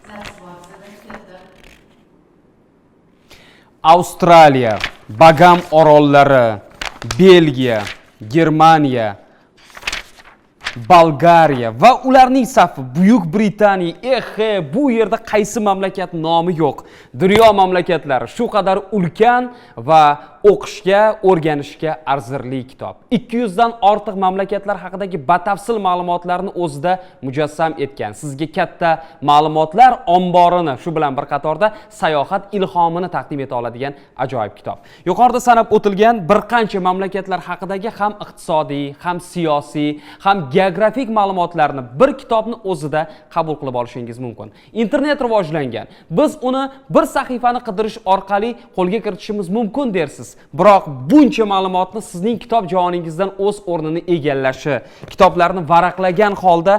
Запись bor sizda, ketdi. Avstraliya, Bagam orollari, Belgiya, Germaniya, Bolgariya va ularning safi Buyuk Britaniya. Eh, bu yerda qaysi mamlakat nomi yo'q? Dunyo mamlakatlari shu qadar ulkan va o'qishga, o'rganishga arzirli kitob. 200 dan ortiq mamlakatlar haqidagi batafsil ma'lumotlarni o'zida mujassam etgan. Sizga katta ma'lumotlar omborini, shu bilan bir qatorda sayohat ilhomini taqdim eta oladigan ajoyib kitob. Yuqorida sanab o'tilgan bir qancha mamlakatlar haqidagi ham iqtisodiy, ham siyosiy, ham geografik ma'lumotlarni bir kitobni o'zida qabul qilib olishingiz mumkin. Internet rivojlangan. Biz uni bir sahifani qidirish orqali qo'lga kiritishimiz mumkin dersiz. Biroq buncha ma'lumotni sizning kitob javoningizdan o'z o'rnini egallashi, kitoblarni varaqlagan holda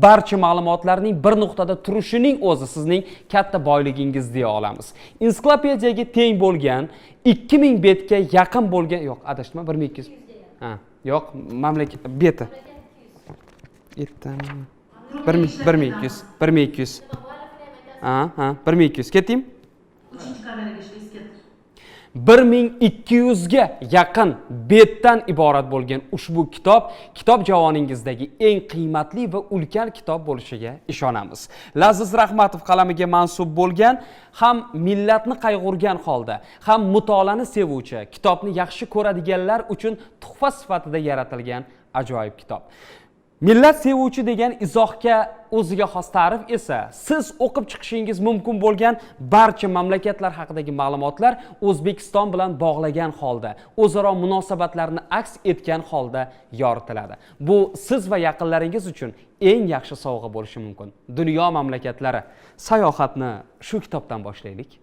barcha ma'lumotlarning bir nuqtada turishining o'zi sizning katta boyligingiz deya olamiz. Ensiklopediyaga teng bo'lgan 2000 betga yaqin bo'lgan, yo'q, adashdim, 1200. Ha, yo'q, mamlakat beti. Yetti, 1000, 1200, 1200. Ha, 1200. Ketdingmi? Uchinchi kameraga ishlaysiz, ketdi. 1200 ga yaqin betdan iborat bo'lgan ushbu kitob kitob javoningizdagi eng qiymatli va ulkan kitob bo'lishiga ishonamiz. Laziz Rahmatov qalamiga mansub bo'lgan, ham millatni qayg'urgan holda, ham mutolaani sevuvchi, kitobni yaxshi ko'radiganlar uchun tuhfa sifatida yaratilgan ajoyib kitob. Millat sevuvchi degan izohga o'ziga xos ta'rif esa siz o'qib chiqishingiz mumkin bo'lgan barcha mamlakatlar haqidagi ma'lumotlar O'zbekiston bilan bog'lagan holda, o'zaro munosabatlarni aks etgan holda yoritiladi. Bu siz va yaqinlaringiz uchun eng yaxshi sovg'a bo'lishi mumkin. Dunyo mamlakatlari, sayohatni shu kitobdan boshlaylik.